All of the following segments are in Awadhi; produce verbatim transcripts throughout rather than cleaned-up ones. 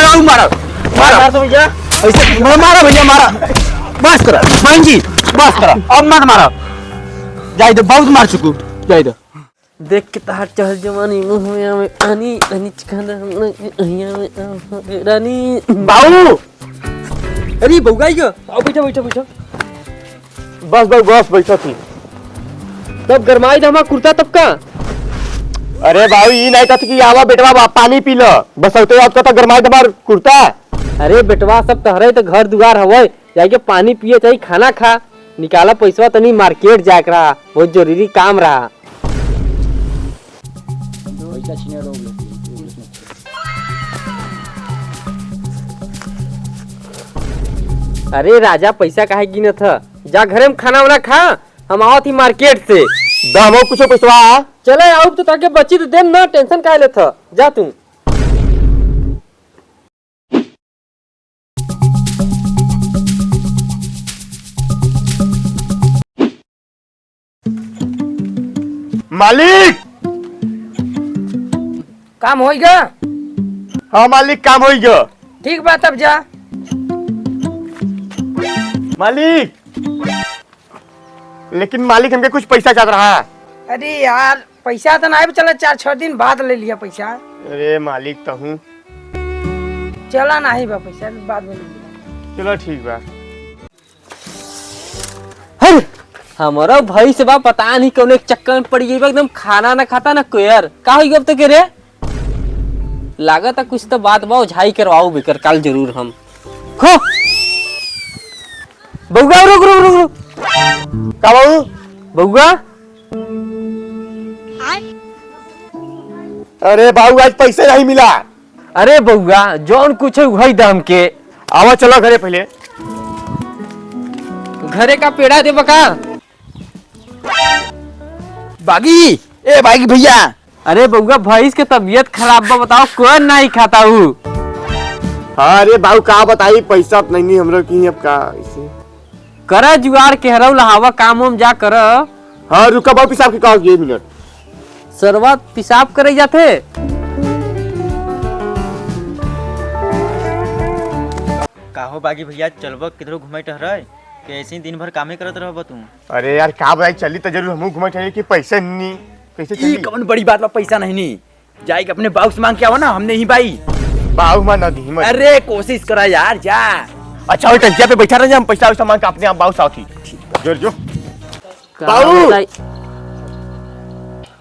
मारा, मारा। मार तो भैया। ऐसे मारा, मारा भैया, मारा। बस करा, बहन जी, बस करा, अब मत मारा। जाए दो, बहुत मार चुकू, जाए दो। देख के तहार चढ़ल जवानी, मुँह में आवे पानी, तनी चिकन अहिया में आवे रानी। बाबू! अरे बउआ, ई का? आओ, बैठो, बैठो, बैठो। बस, बस, बस, बैठो थी। तब गरमाई द हमार कुर्ता तब का? अरे बाबू, ई नहीं कहत कि आवा बेटवा, बा, पानी पी ल। बस औते याद कहता गरमाई द हमार कुर्ता। अरे बेटवा, सब तहरे त घर दुआर हवय, जाइके पानी पिए चाही, खाना खा। निकाला पैसवा, तनी मार्केट जाए के रहा, बहुत जरूरी काम रहा। अरे राजा, पैसा काहे गिनत ह? जा घरे में खाना वाना खा, हम आवत ही मार्केट से। द हमहू कुछो पैसवा। चले आउब तो ताके बची तो देम ना, टेंशन काहे लेत ह? जा तू। मालिक! काम होइगा? हाँ मालिक, काम होइगा। ठीक बा, तब जा। मालिक, लेकिन मालिक, हमके कुछ पैसा चाहत रहा। अरे यार, पैसा तो नाहीं, चला चार छह दिन बाद ले लिया पैसा। अरे मालिक, तहूँ। चला, नाहीं बा पैसा, बाद में ले लिया। चलो ठीक बा। हर, हमरो भैंस बा, पता नहीं कौन एक चक्कर में पड़ गई बा, एकदम खाना ना खाता ना कोयर। का होई गब तो के रे? लागत है कुछ तो बात बा, ओझाई करवाऊ बेकर काल जरूर हम। खो। बउआ, रुक, रुक, रुक, रुक। का बाबू? बउआ? अरे बाबू, आज पैसे नहीं मिला। अरे बउआ, जौन कुछ है उहई दाम के। आवा, चलो घरे पहले। घरे का पेड़ा देबा का? बागी, ए बागी भैया। अरे बउआ, भैंस के तबीयत खराब बा, बताओ, कौन नहीं खाता हूँ? हाँ, अरे बाबू, का बताई, पैसा तो नहीं, नहीं हमरो की, अब का इसे? करा जुगाड़, केहरऊ लहावा, काम वाम जा कर। हाँ, रुका बाबू, पेशाब के कहा, एक मिनट। सरवा पेशाब करे जाथे। काहो बागी भैया, चलबो किधरो घूमे टहरे? कि ऐसे ही दिन भर कामे करत रहबो तू? अरे यार, का बताई, चली तो जरूर, हमहू घूमे टहरे कि पैसे नहीं, कैसे ई चली? कौन बड़ी बात बा, पैसा नहीं नी? जाइके अपने बाऊ से मांग के आवा ना, हमने ही बाई। बाऊ मां ना दी, मत। अरे कोशिश करा यार, जा। अच्छा, वो टंकिया पे बैठा रह जा, हम पैसा वैसा मांग के अपने आप बाऊ से आती। जोर जो। का बाऊ! बताई?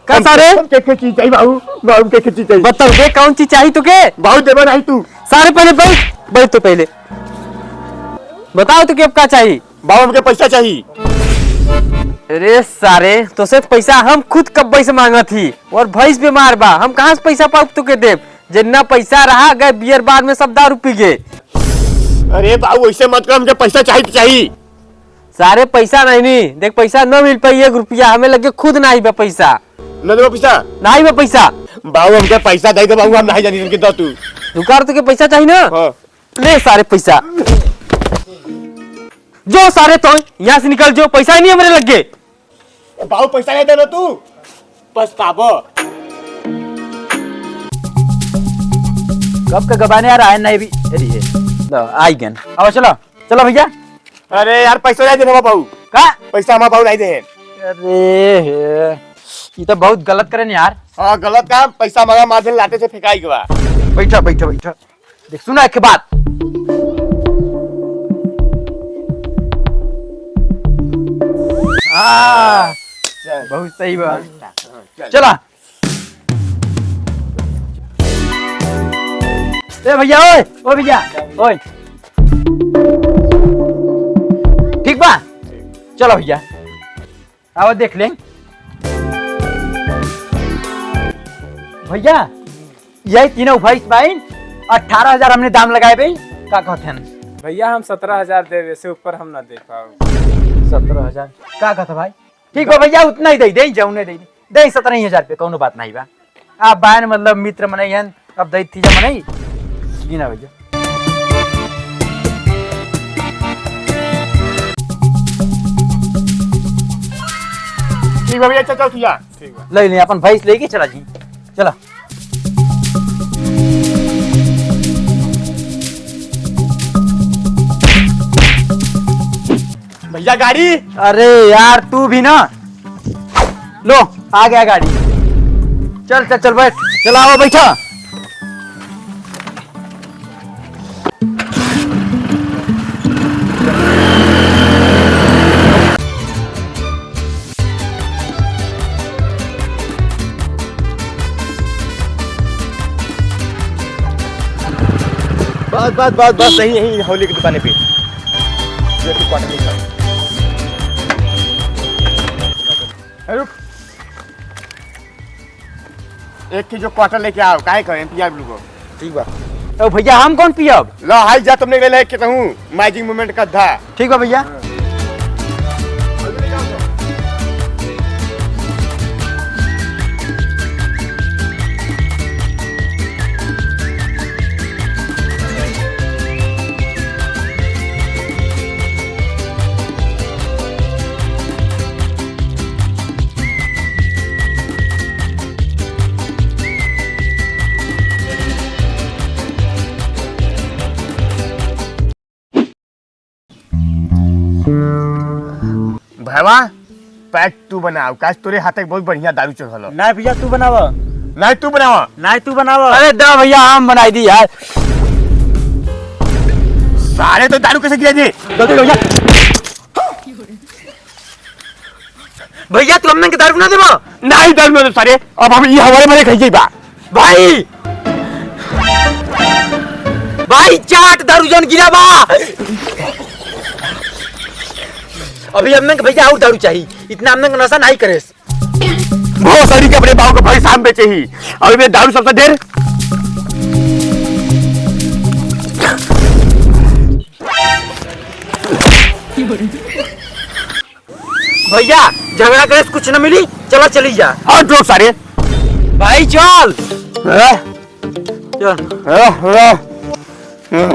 का सारे? हम के, के चीज चाहिए बाऊ? बाऊ के, के चीज चाहिए? बताओ बे, कौन चीज चाहिए तुके? बाऊ देबा नहीं तू। सारे पहले बैठ, बैठ तो पहले। बताओ तुके अब का चाहिए? बाऊ, हमके पैसा चाही। अरे सारे, तोसे पैसा हम खुद कब्बे से मांगत ही, और भैंस बीमार बा, हम कहाँ से पैसा पाउब तोके देब? जितना पैसा रहा, गए बियर बार में सब दारू पी गए। अरे बाऊ, ऐसे मत कर, हमके पैसा चाही तो चाही। सारे पैसा नहीं नी, देख पैसा न मिल पाई, एक रुपया हमें लगे खुद नहीं बा पैसा। न देबा पैसा? नहीं बा पैसा। बाऊ, हमके पैसा दे दे बाऊ, हम नहीं जानी, हमके दो तू। दुकान तुके पैसा चाही ना? हाँ। ले सारे पैसा। जो सारे तो यहाँ से निकल जो, पैसा ही नहीं हमरे लगे। बाबू पैसा नहीं देना तू, पछताबो। कब का गबाने यार आए नहीं भी। अरे ये लो, आई गन। अब चलो, चलो भैया। अरे यार पैसा नहीं देना बाबू। का? पैसा हमारा बाबू नहीं दे। अरे हे, ये तो बहुत गलत करेन यार। हाँ गलत काम, पैसा मांगा मार लाते से फेंकाई गवा। बैठा बैठा बैठा। देख, सुना एक बात। हाँ, चल। बहुत सही बात। चल। चला। ए भैया, ओए, ओ भैया, ओए। ठीक बा? चलो भैया। आओ देख लें। भैया, यही तीनों भैंस बाइन, अठारह हजार हमने दाम लगाए बे, का कहत हन? भैया, हम सत्रह हजार देबे, से ऊपर हम ना दे पाओ। सत्रह हजार? का कहत भाई? ठीक बा भैया, उतना ही दे, दे, जौने दे, दे सत्रह ही हजार पे, कौनो बात नहीं बा। आप बायन मतलब मित्र मनई हन, अब दैत थी जा मनई। जी ना भैया। ठीक बा भैया, चल, चल, तू जा। ठीक बा। ले ले, अपन भैंस लेके चला जी, चला। या गाड़ी। अरे यार, तू भी ना। लो, आ गया गाड़ी। चल, चल, चल, बैठ। चल, आओ, बैठा। बस, बस, बस, बस, यहीं, यहीं हौली की दुकान पे। जो कि क्वार्टर लिखा। ए, रुक। एक किलो क्वार्टर लेके आओ, काहे कहें, पिया लोगो। ठीक बा। ओ भैया, हम कौन पियब? लो, हाई जा, तुमने ले ले के कहूँ, मैजिक मूवमेंट का धा। ठीक बा भैया। भैवा, पैक तू बनाओ, काश तोरे हाथ एक बहुत बढ़िया दारू चढ़ल हो। ना भैया, तू बनावा। ना तू बनावा। ना तू बनावा। अरे दा भैया, हम बनाई दी यार। सारे तो दारू कैसे गिरा दे? गलती भैया। भैया, तू हमने के दारू ना देबा? नहीं, दारू ना दे सारे। अब हम ई हमारे मरे खाई जाइबा। भाई! भाई, चाट दारू जन गिरा बा। अभी हमने के भैया और दारू चाहिए, इतना हमने के नशा नहीं करे। भोसड़ी के अपने बाबू के भाई साहब बेचे ही, और ये दारू सबसे ढेर। भैया, झगड़ा करे से कुछ न मिली, चला चली जा। हट लोग सारे। भाई चल। हैं? चल। हैं? हैं? हैं?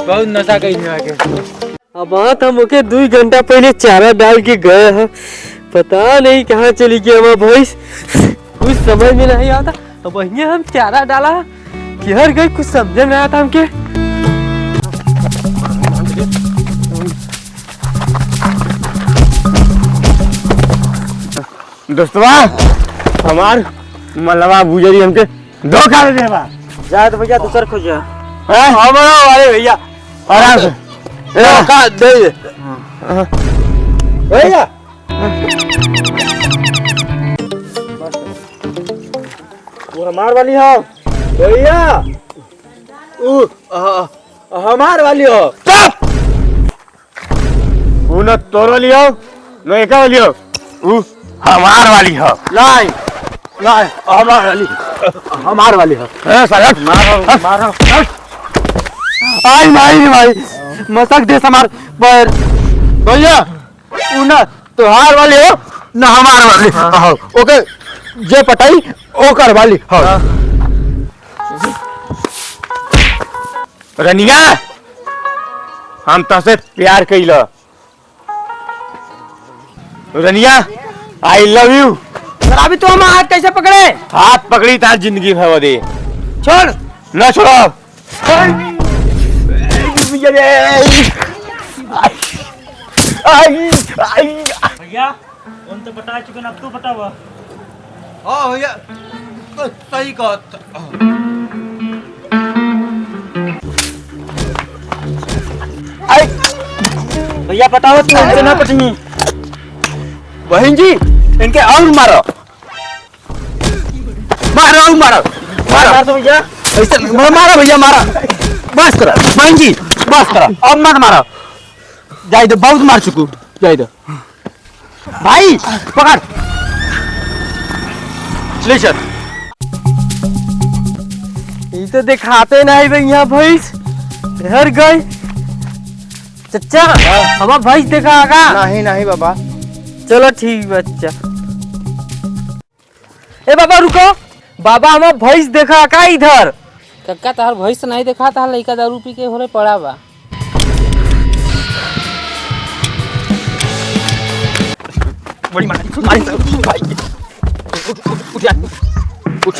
बहुत नशा कई दिया के। अब बात हम ओके दुई घंटा पहले चारा डाल के गए हैं, पता नहीं कहाँ चली गई हमार भैंस, कुछ समझ में नहीं आता। अब वहीं हम चारा डाला, किधर गई, कुछ समझ में नहीं आता हमके। दोस्तवा, हमार मलवा बुजरी हमके धोखा दे देबा। जा तो भैया, दूसर खोज। हैं? हमारा वाले भैया। आराम से। धोखा दे। भैया। वो हमार वाली हो। भैया। उ, अ, हमार वाली हो। चुप! उ न तोर वाली हो, न एका वाली हो। उ हमार वाली हो। नहीं, नहीं, हमार वाली, हमार वाली हो। ए, साला। मारो, हट। मारो। हट। आई माई रे माई, मसक दे हमार पैर। भैया, उ ना तोहार वाली हो, ना हमार वाली। हाँ। आओ, ओके, जे पटाई, ओकर वाली। हाँ। हाँ। रनिया, हम तोसे प्यार कइला। रनिया, I love you। शराबी, तू हमार हाथ कैसे पकड़े? हाथ पकड़ी तार जिंदगी भर दे। छोड़। ना छोड़ो। आई, आई, आई। भैया, उन तो पटा चुके ना, अब तू पटावा। हाँ भैया, तो सही कहत। आई। भैया, पटावा, तू हमसे ना पटनी। बहन जी, इनके और मारो। मारो, मारो, मारो। मार दो भैया। ऐसे मारो, मारो भैया, मारो। बस करो, बहन जी, बस करो। अब मत मारो। जाए दो, बहुत मार चुकू। जाए दो। भाई, पकड़। ले चल। ई तो देखाते नहीं भैया भैंस। घर गई। चच्चा, हाँ। हमार भैंस देखा का? नहीं, नहीं बाबा। चलो ठीक बा, चच्चा। ए बाबा रुको, बाबा हमार भैंस देखा का इधर? कक्का तहार भैंस नहीं देखा, तहार लइका दारू पी के होरे पड़ा बा। बड़ी मार, मार, भाई। उठ, उठ, उठ, उठ यार। उठ।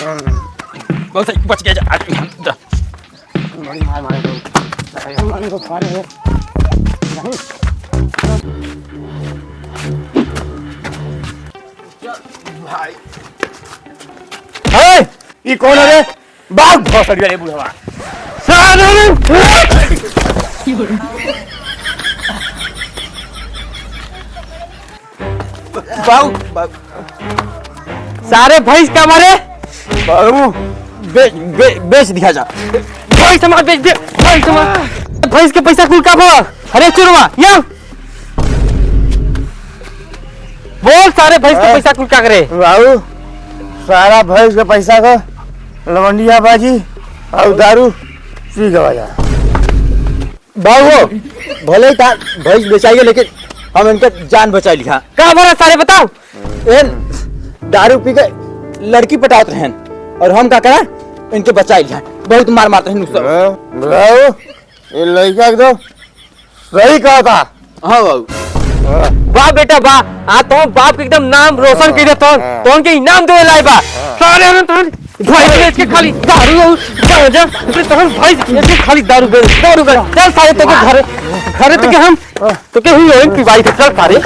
बहुत सही, बच गया जा, आदमी हम, जा। बड़ी मार मारे लोग। अरे, हमारे को खा रहे हैं। नहीं। ए, ई कौन है रे? बाघ भोसड़ी वाले बुढ़वा। सारे रे। बाऊ, बाऊ। सारे भैंस का मारे? बाऊ, बे-, बे-, बेच दिया जा। भैंस हमार बेच दे, भैंस हमार। भैंस के पैसा कुल का बा? अरे चुरवा, या। बोल सारे भैंस के हाँ। पैसा कुल का करे? बाऊ, सारा भैंस के पैसा का लवंडिया बाजी और दारू पी गवा जा। बाऊ हो, भले ही तार भैंस बेचाइए, लेकिन हम इनके जान बचाई लिहा। का बोला सारे, बताओ। एन दारू पी के लड़की पटावत रहन और हम का करा, इनके बचाई लिहा। बहुत मार मारत रहन उसको। हाँ, बाऊ, ये लड़का एकदम सही कहा था। हाँ बाऊ। हाँ। वाह बेटा वाह, आज तो बाप के एकदम नाम रोशन हाँ, कर देता हूँ। हाँ। तो उनके इनाम देवे लाए बा। हाँ। सारे हम तो भाई बेच के खाली दारू और गांजा, फिर तो हम भाई बेच के खाली दारू बेच, दारू बेच। चल सारे तो के घरे, घरे तो के हम, तो के हुई होइन पिवाई थे, चल सारे।